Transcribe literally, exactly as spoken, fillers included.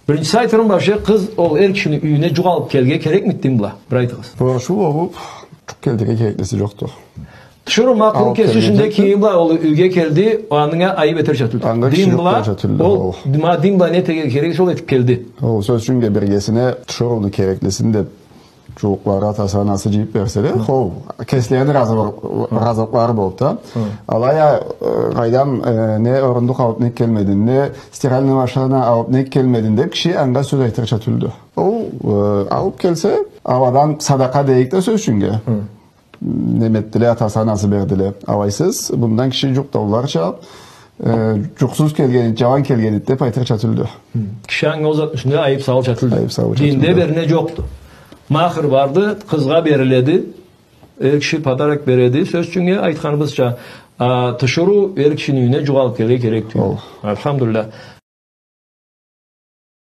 Биринчиси, айтырым башы, къыз ол эр кишини юйюне джукъ алыб келирге керекмиди дин бла? Бир айтыгъыз. Борчлу болуб, джукъ келтирирге кереклиси джокъду. Тиширыу ма къуру кеси юсюнде кийими бла ол юйге келди, анга айыб этерча тюлдю. Анга кишилик къылырча тюлдю, ол. Дин бла не этерге керексе, ол этиб келди. Ол, сёз ючюн, биргесине тиширыуну кереклисин деб джууукълары, атасы, анасы джыйыб берселе, хо, кеслерини разы-, разылыкълары болуб да. Алай а, э, къайдам, э, не орундукъ алыб нек келмединг, не стиральный машина алыб нек келмединг деб, киши анга сёз айтырча тюлдю. Ол, э, алыб келсе, аладан садакъа дейик да, сёз ючюн. Неме этдиле, атасы, анасы бердиле. Алайсыз, мындан киши джукъ да алырча, э, джукъсуз келгенди, джалан келгенди деб айтырча тюлдю. Киши анга ол затны юсюнде айыб салырча тюлдю. Айыб салырча тюлдю. Динде берине джокъду. Махр барды, къызгъа бериледи. Эр киши подарок береди. Сёз ючюн, айтханыбызча, а, тиширыу эр кишини юйюне джукъ алыб келирге керек тюлдю. Ол. Альхамдулиллях.